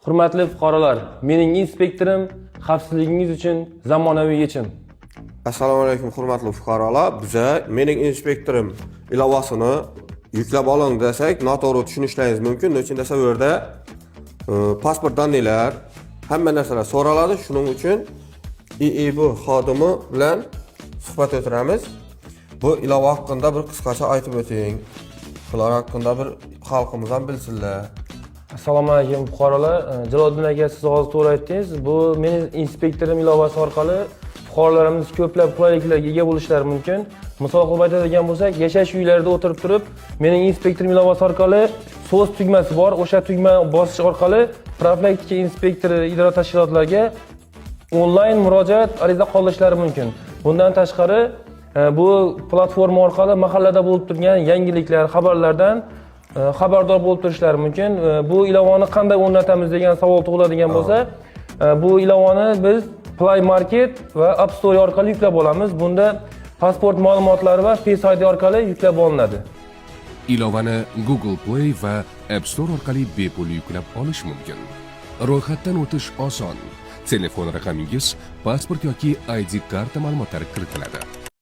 Hurmatli fuqarolar, Mening inspektorim xavfsizligingiz uchun zamonaviy yechim. Assalomu alaykum, hurmatli fuqarolar. Biza Mening inspektorim ilovasini yuklab oling desak, noto'g'ri tushunishlaringiz mumkin. Nechun desa, u yerda pasport данные lar, hamma narsalar so'raladi. Shuning uchun IIB xodimi bilan suhbat o'tiramiz. Bu ilova haqida bir qisqacha aytib o'ting. Shular haqida bir xalqimiz ham bilsinlar. Assalomu alaykum, fuqarolar. Jaloliddin aka, siz hozir to'g'ri aytdingiz. Bu Mening inspektorim ilovasi orqali fuqarolarimiz ko'plab qulayliklarga ega bo'lishlari mumkin. Misol qilib aytadigan bo'lsak, yashash uylarida o'tirib turib, Mening inspektorim ilovasi orqali so'z tugmasi bor. O'sha tugma bosish orqali profilaktika inspektori idora tashkilotlariga onlayn murojaat ariza qoldirishlari mumkin. Bundan tashqari, bu platforma orqali mahallada bo'lib turgan yangiliklar, xabarlardan xabardor bo'lib turishlari mumkin. Bu ilovani qanday o'rnatamiz degan savol tug'iladigan bo'lsa, bu ilovani biz Play Market va App Store orqali yuklab olamiz. Bunda pasport ma'lumotlari va Face ID orqali yuklab olinadi. Ilovani Google Play va App Store orqali bepul yuklab olish mumkin. Ro'yxatdan o'tish oson. Telefon raqamingiz, pasport yoki ID karta ma'lumotlari kiritiladi.